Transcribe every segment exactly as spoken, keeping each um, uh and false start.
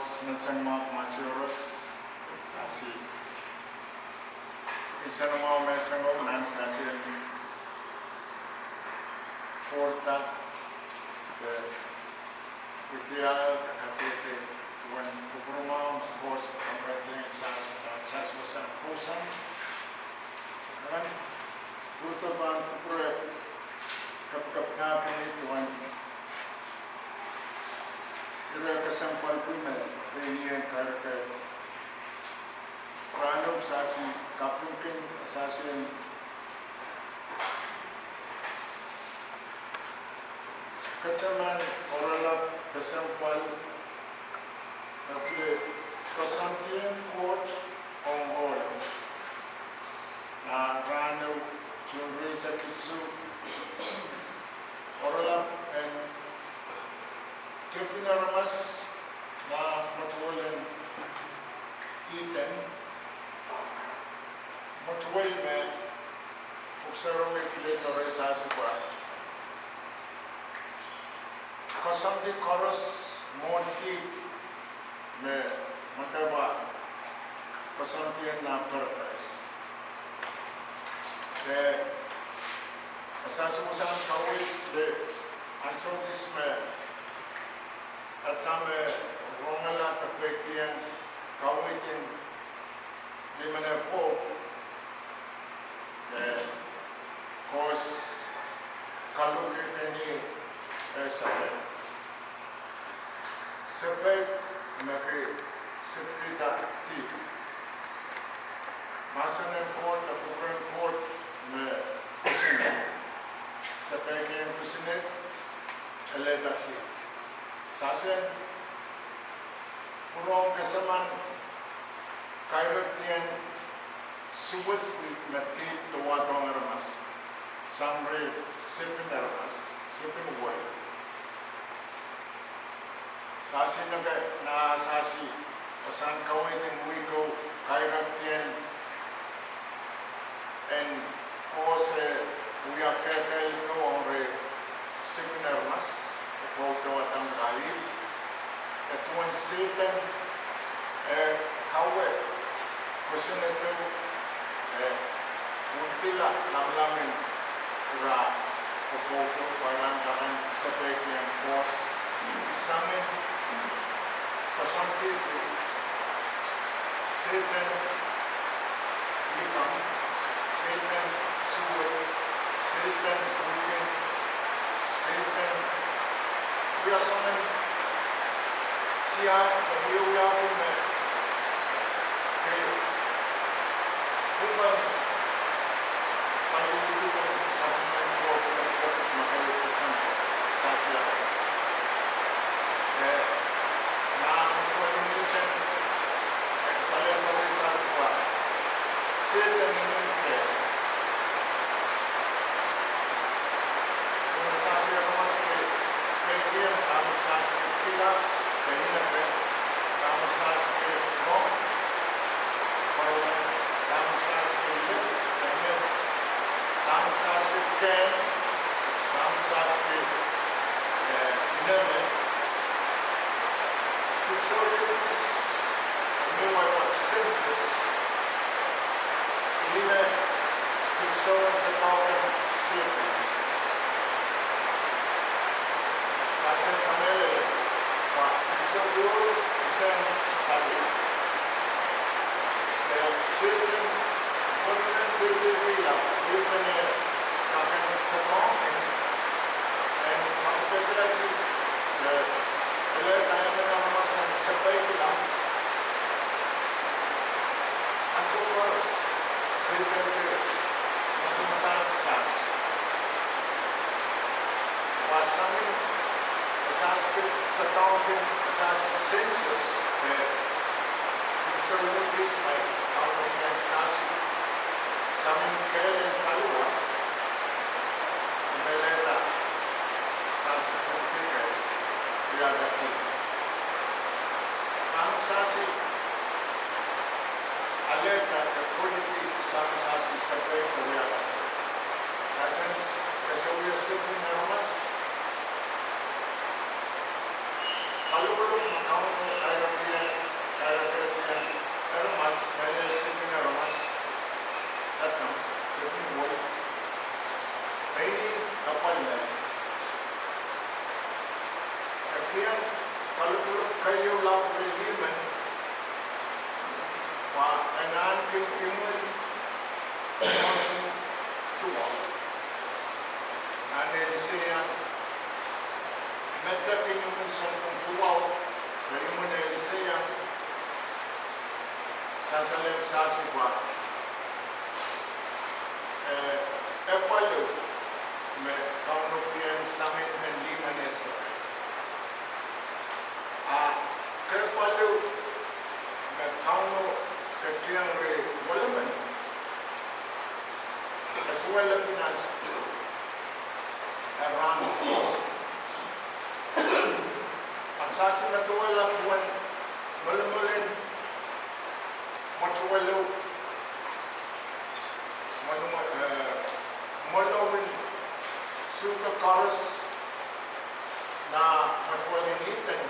Menseng mwahu mwahu koaros, sasi. Insenamwahu menseng mwahu nan sasi en Koht, de witiahl de kadehdeh duwen kupwurmwahu, of course, kamretieng sasi, sasi wasa kousoan. Nan, Koht pahn kupwure kapikapinga kitail duwen ire kesempwal pwe me, pwe ni en kairkei. Rahnwet sasi kapingki, sasi en kataman oaralap kesempwal, eh, pwe koasoandien Koht ong ohl. Nan rahno, June rieisek isuh, oaralap en tepin aramas nan mwetuwel en Ihden, mwetuwel me Pwuhk Sarawi pil doadoahngki sasi pwe koasoandi koaros mwohn dihp me mwadaba koasoandien nan paradais. Eh, e sasi wasahn kaweid me ansou kis me Adam eh rongala de peikiong kaweid en limen eh pwoup, eh, koaros kaluhkehdi eh sapeik. Sapeik me kin sipkihda dihp. Mahsen en Koht, kupwuren Koht me kosonned. Sapeik en kosonned, elehda dihp. Sasi en pwurehng kesempwal kairkihdiong suwed me dihp de wahdohng aramas. Sang reh sipin aramas, sipin wehi. Sasi neke nan sasi, wasahn kaweid en wiko, kairkihdiong en koasoia wiahla kehkehlikou ong reh sipin aramas, pwoudo Adam oh Ihp, e duwen Sehdan, eh, kawe, kosonnedo, eh, wudila lamalam en ira, pwoudo pwe ira en kak sapeikiong koaros. Samin koasoandi pwe Sehdan likamw, Sehdan suwed, Sehdan pwuhken, Sehdan wia soangen siang, wiawi me ke pwuhken pali utupen sapwellimen Koht, pwuhken makaluhte sang sasi aramas. Eh, nan pwuhken Ihden, eh, salehda reh sasi pwe Sehdan inenen kehl. Dahme sasi aramas ke peikiong, dahme sasi ke pila, ke inenen, dahme sasi ke rong, dahme sasi ke lel, ke met, dahme sasi ke kehn, dahme sasi ke, eh, inenen. Dipwisou lipis, me wahda census, ih me dipwisou en doadoahk en Sehdan. Sasi kamehlele, pwe dipwisou koaros sang pali. Eh, Sehdan, pwuhken dehdehkihla, ih me e kak en doadoahngki, en pahn dehdehki, eh, elehda emen aramas en sapeikihla. Ansou koaros, Sehdan pil masamasahn sasi. Pwe samin, e sasi pil doadoahngki, e sasi census, eh, dipwisou lipis me, kaunopen sasi, samin kehl en paliwar, me lelehda, sasi pwuhken kehl, wiahda dihp. Dahme sasi alehda de pwurehng sang sasi sapeik de wiahda. Sasi en kesempwal sipin aramas, kalokolok me Kauno kairkihda Ien, kalokolok keieu lap riemen, pwe en ahneki imwin soangen duwau. Nan eliseian, medek en imwin soangen duwau, re imwin eliseian, sansal en sasi pwe, eh, e paliu me Kauno kihong sang en lime en seri. A ke paliu me Kauno kihong ire welimen, e suwed lepin ansou, e rahn koaros. Ansou me duwehte duwen mwoalomwoalen mwetuwelo, mwoalomwoal, eh, mwoalomwoalen suke koaros, nan mwetuwel en Ihden,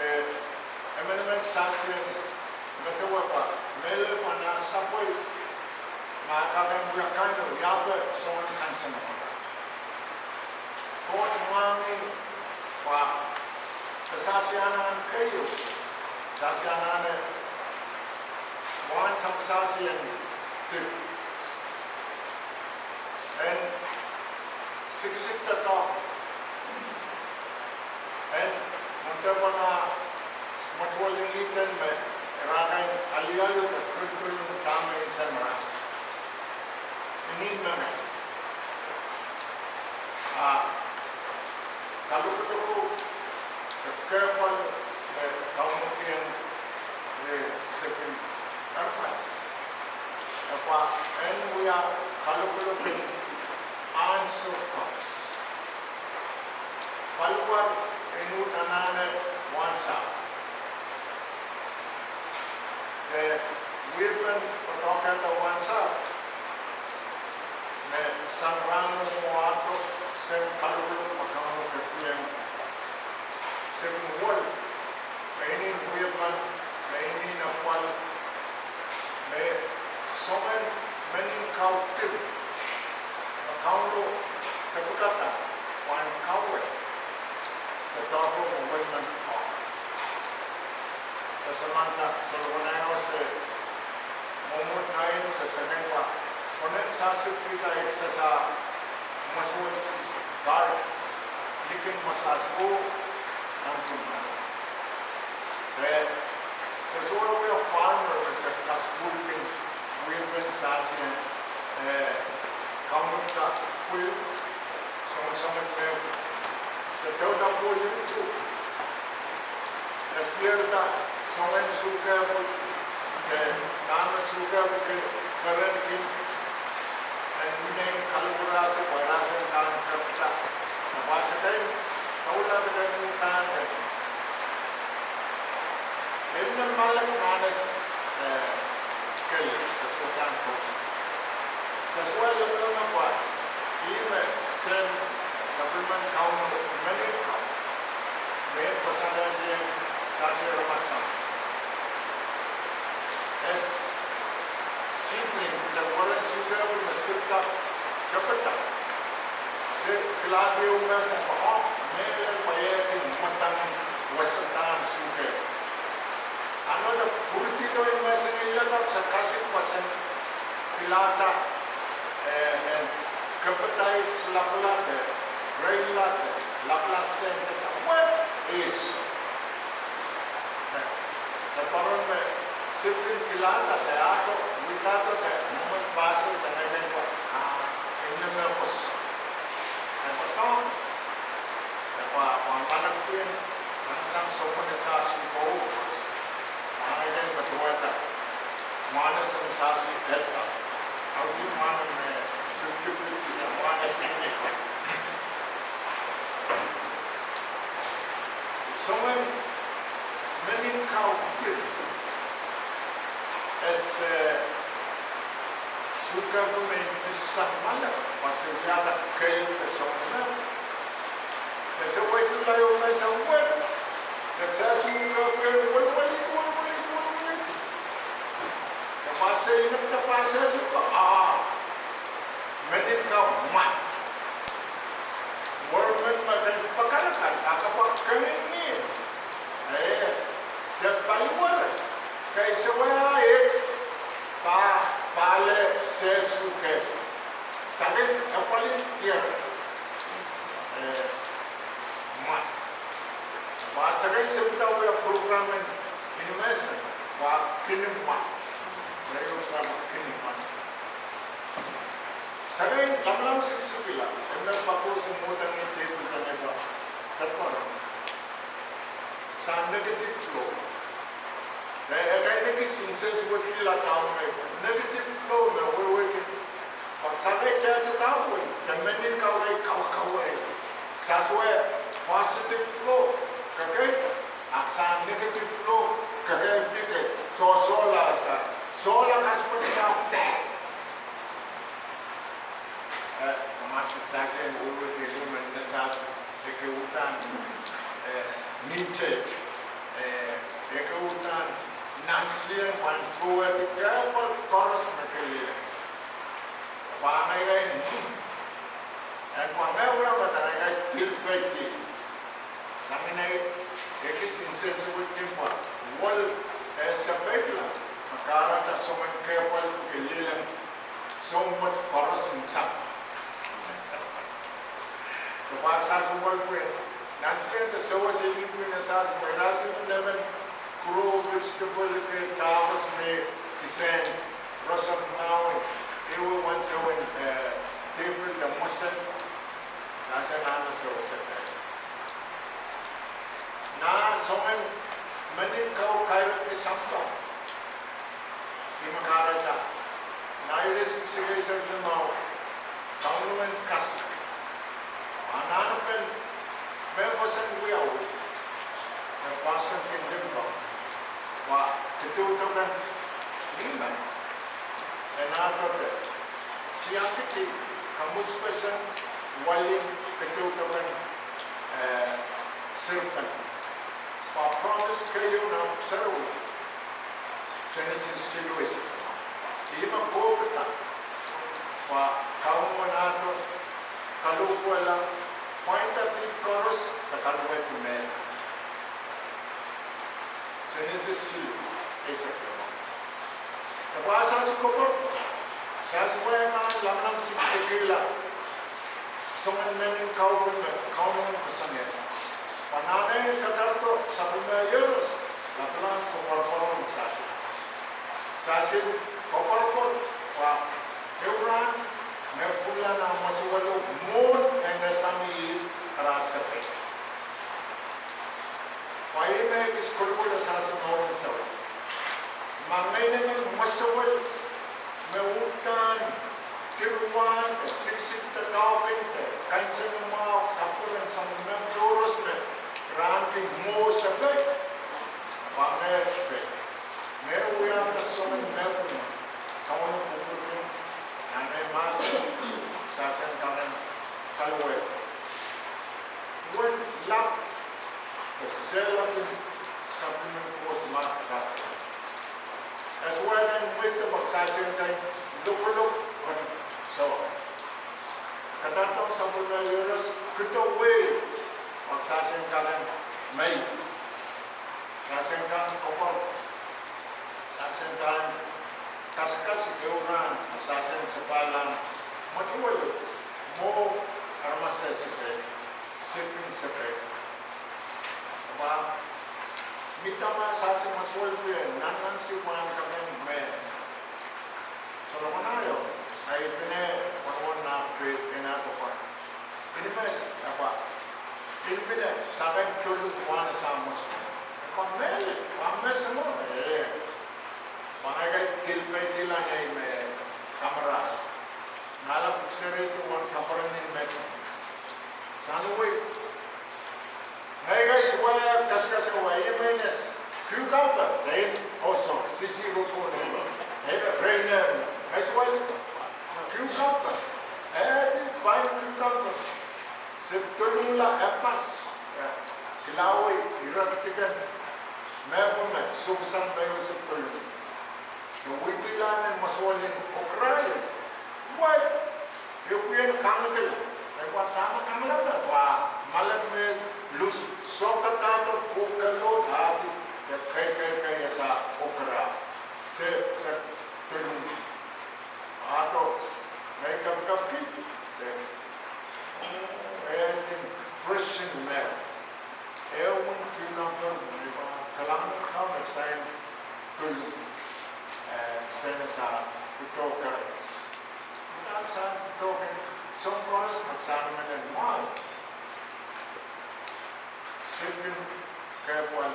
eh, emenemen sasi en medewe pwe mehlel pwe nan sapwei, ma e kak en wia kain, oh iape soangen kansenamwahu. Koht mwahngih pwe, ke sasi anahn keieu, sasi anahne wahn sang sasi en dihp, en siksik doadoahk, en mwetuwel, mwetuwel en Ihden me irail kak alialu de kirikirin dahme insenarans. Inin meme. A kalokolok, e kehpwal, e Kauno kihong ire sipin aramas, e pwe en wia kalokolok en ansou koaros. Paliwar en uhdahn anahne wahnsahpw. E, wiepen patohkehda wahnsahpw me sang rahno mwahu, sang kalokolok me Kauno kihong seri wol, me inin wiepen, me inin apwal, me soangen menin kau dihp me Kauno kepikada pwehn kawe doadoahko me welimen Koht. Ke samanda Solomon aio se mwomwohd ngehi de sehse pwe, pwehn sasi kihda eksesa mwesewen sise, kar likin mwesasuo, nan tumana. E, se sohte wia farmer, se kasukuhlki wiepen sasi en, e, kaunopda pwil, soangen soangen me, se towehda pwil ieu, e diarada soangen suhkehpwul, e, dahme suhkehpwul kin perenki, en mie kalipwurasi pwe rasehng kan kepda, e pwe se kin doula de kin uhdahn kin. Eri nan malek mahn, e, kele, e sohte sang koaros. Se sohte leme pwe, ih me, sen, sapwellimen Kauno, menin Kauno. Me pwe sang en, sasi aramas sang. E sipin, de weren suhkehpwul me sipda, kepda. Se kilahdi ehu mehsang pwe, oh, mehlel pwe e kin mwadang, wasa dahn suhkehpwul. A nohno pwuridihdo ehu mehsang en ladap, se kasik pwe sen kilahda, e, en kepda, e lapalahte, reilahte, lapalahsang de, wet, is. E, e pahn me sipin kilahda de ahdo, widahdo de, mwomwen pahse de, ngehi kin pwe, ah, ine me pwoson. E pwe Thomas. E pwe, pwe malek pwihn, nan sang sopwene sasi koaros. Mwahnehn patohwanda. Mwahnehn sang sasi elder. Audih mwahnehn me, fifty fifty, mwahnehn sang ni pwe. Soangen menin kau dihp. E se suhkehpwul me pil sang malek, pwe se wiahda kehl de soangen. E se weidula ehu mehsang wet, e se suhkehpwul welwelih, welwelih, welwelih. E pwe se inekda pwe se suhke, ah, menin kau mwat. Wermen me kin pak Sekei se pid wia program en inmehsang, wa kinimwan. Wia ieu sang kinimwan. Sekei lamalam sikisikila, eme pako se mwohdange tepil dene pa, peparo. Sang negative flow. E, e kaidehn kis insensuwedkihla kaun ei. Negative flow me wehwehki. Pak sahke dehde dahme wei, de menin kaun ei kawakawe. Sahse wia positive flow, kekehda. Ak sang negative flow, kekehdi ke, sohsohla sang. Sohla kasapwensang. Eh, mas sahse en wehwehki lime ne sahse, e ke uhdahn, eh, nitet, eh, e ke uhdahn nansien pahn kohwehdi kepwal koaros me kilel. Pahn ngehi, en pahn ngehi wia me dene ngehi tilpeidi. Sang ni ekis insensuwedkin pwa, wol, eh, sapeikla, me kahrehda soangen kepwal kilel, soangen mwohd koaros en sahpw. Ke pahn sahse wol pwe, nansien de sewese ipwin sahse pwe, rasik nemen grow vegetable ke dahkot me kisehn roson mwahu, ewe wansewen, eh, tepil de mwesen, sahse nan sewese. Nan soangen menin kau kairek ni sampah. Ih me kahrehda, nan ire siksik eisek limau, Kauno en kasik. Anahnepen me koasoan wiawi, me koasoan kin limpoak, wa ketidoken lime, e nahkete, tiakiti, kamwuspesen, walin ketidoken, eh, serpent. Pwe promise keieu nan sarawi, Genesis siluh eisek. Ih me kohkihda, pwe Kauno nahte, kalohpwuwehla, pwainda dihp koaros, de kaluwehdi mehla. Genesis siluh eisek. E pwe sahse koapworopwor, sahse pwe e pahn lamalam sikisikihla, soangen menin kau pil me Kauno koasoanehdi. Pwe nan ei kadarodo sapwellime iehros, lapalahn koapworopwor me sahse. Sahse koapworopwor, pwe ehu rahn, me pwungla nan mwesewelo mwohn en Adam oh Ihp ara sapeik. Pwe ih me ekis kolokol sahse mour en sawas. Ma ngehi men mwesewel, me uhdahn, tiruwahn, siksik de kaukinte, kansenamwahu, kapwuren soangen men koaros me, rahn ki mwo sapeik, pwe ngehi pil. Ngehi wia me soangen mepwukat, Kauno kupwurki, nan ei mahsen, sahsen karen, kaluwehdi. Wen lap, de sehla kin sapwellimen Koht mahk akan. As well as mweido pwe sahsen kan lokolok, pwe so. Kadarodohng sapwellime iehros, kihdo wei, pwe sahsen kan mei. Sahsen kan koapworopwor. Sahsen kan kasikasik ehu rahn, sahsen sapahlahn, mwetuwelo, mwo aramas sapahl, sipin sapahl. Pwe, mi dahme sahse mwesewel pwe, nannansi pwehn kamen me, Solomon aio, ahi pene, pwonopwon nah pwe, kena pwopwon. Pil me, e pwa. Pil pene, sahken tolu wahn sang mwesewel. E pwa mehlel, pwa me seno, eh. Pwe ngehi kak tilpei dihla ngehi me kamera. Ngalap serihdi wen kamera ni mesen. Sang wei. Ngehi kak sewese kasikasik wei, ih me ines. Cucumber, then, oh, sorry, sisi rupun, eh, reinem, ngehi sewese cucumber, eh, di fine cucumber. Se tolungla apples, eh, kilawei, ire ketiket, me pwumen, sohpesang me ieu se tolung. Se wihdi lahn en mwesewel en okra, wei, e pwihn kangkila, e pwa dahme kangkila me pwa, malen me lus, sohkadahdo pwuhk en Koht ahdi, e kei, kei, kei, esa okra. Se, se tolung. Ahdo, me kapkapki, e, e tin fresh in me. E wen cucumber. Sain pil, eh, sehse pwutok kan. Udahn sain pwutok en soahng koaros me kisehn emen en mwahu. Sipin kepwal,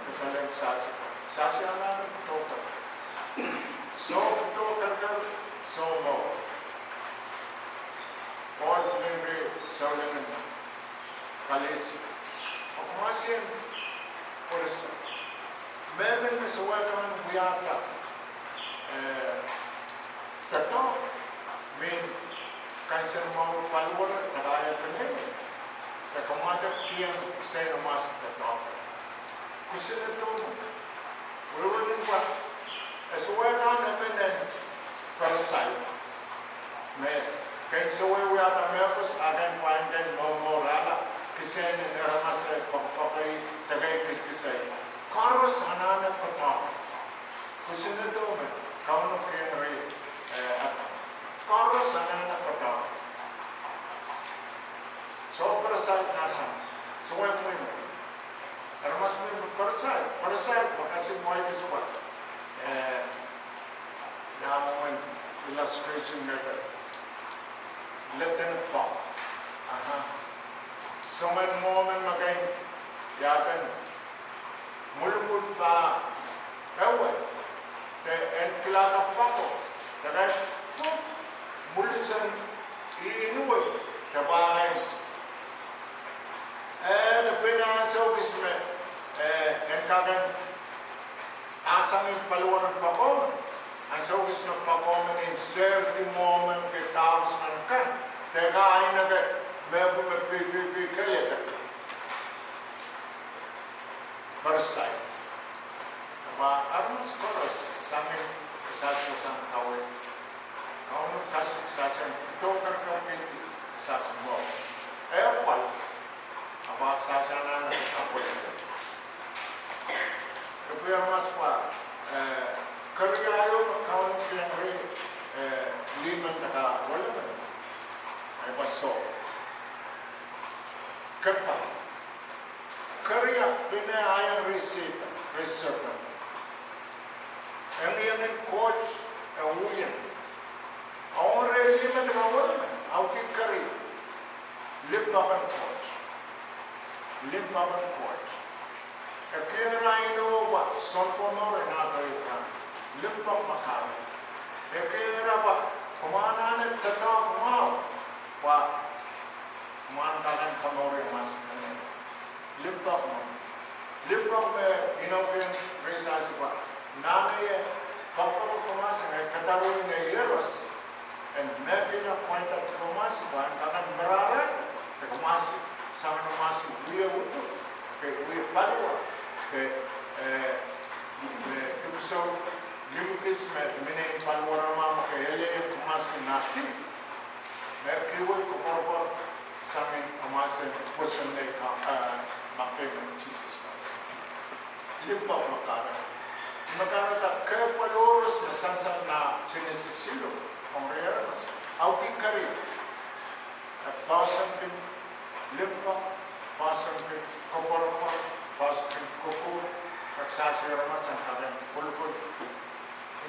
kesalen kisehse, kisehse anahne pwutok kan. Soh pwutok kan, soh mour. Paul pil eri souleng en Kalesia. Pwe kumwail en pwurehng mehmen me sohte kan wiahda, eh, doadoahk, mehn kansenamwahu paliwere, dakaie peneinei, de kumwail kihong kisehn amwail doadoahk. Kosonnedo me, wehwehki pwe e sohte kan emen en Parisai me kin sohte wiahda mehkot, a kin pwain kin momourala kisehn en aramas eh poakpoake, de kin kiskisei. Koaros anahne doadoahk. Kosonnedo me, Kauno kehlail, eh, ahda. Koaros anahne doadoahk. Soh Parisai nan sang, soh mwomwen. Aramas mwomwen Parisai, Parisai, makasin wai kiswa. Eh, ia mwomwen illustration me ke leten pahn. Aha. Soangen mwomwen me kin, ia kin, mwulimwul pahn ewe, de en pilada pako, de kin pwuk mwulisen inwe, de pahn, eh, de pil ansou kis me, eh, en kak en, a sang en paliweren pako men, ansou kis me pako men en serdi mwomwen ke dahkos men kan, de ka aine ke mepwuki me pi, pi, pi, kelehda. Parisai. Ahpw aramas koaros, sang en kisehse sang kawei, Kauno kasik kisehse, pwutok kan kehdi kisehse mwo. Epwal. Ahpw kisehse anahne apwal. Epwe aramas pwa, eh, keriau me Kauno kehlail, eh, lih men de ka welimen. Epwal soh. Kepwal. Keriau, pwehn iang riei Sehdan, riei serpent. Engiengen Koht, eh, uwen. Ahpw re lih men de ka welimen, audih keriau. Limpoak en Koht. Limpoak en Koht. E kihong ira inou pwe sounpwong mour en ahpw ira. Limpoak me kahrehda. E kihong ira pwe kumwail anahne doadoahk mwahu. Pwe kumwail en kak en komourla mas mene. Limpoak me. Limpoak me inou kin riei Sehdan pwe. Nahne ie, pahpa me kumwail sang e kadarohng ie iehros. En mehkihla pwainda kumwail sang pwe en kak en marahra, de kumwail sang kumwail wie utung, de wie paliwar, de, eh, eh, dipwisou, limwikis me mihmi nan paliwar mwahu, de ele kumwail sang nahti. Me kihwei koapworopwor sang en amwail pwoson nei ka, eh, me keieu Sises Krais. Limpoak me kahrehda. Me kahrehda kepwal koaros me sansal nan Senesis siluh, ong riei aramas. Audih keriau. E poahsoan kin limpoak, poahsoan kin koapworopwor, poahsoan kin kokohp, e kisehse aramas en kak en kolokol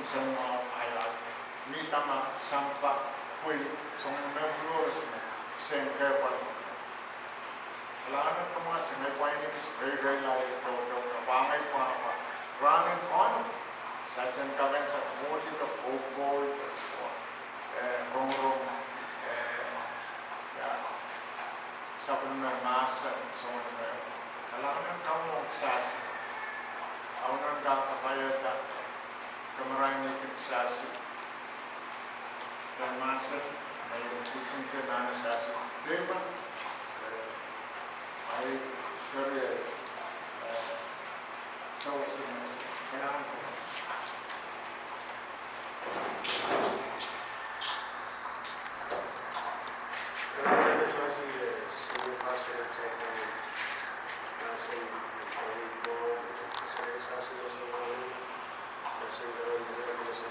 nsenamwahu ahi ahl. Mihda ma sampah, pwil, soangen mehkot koaros me kisehn kepwal. Kalahngan en Kauno, ngehi pwain ekis reireila ie doadoahk, pwe ngehi pahpa. Rahn en Kauno, Sehdan kak en sehse mwohdi de kokohp, eh, rongorong, eh, ia, sapwellime mahsen, soangen me. Kalahngan en Kauno kisehse. Kauno en kak kapaiada, kamarain kin kisehse. Kalahngan en mahsen, me kisehn kehn nan sehse. Dema, eh, ahi, keriau, eh,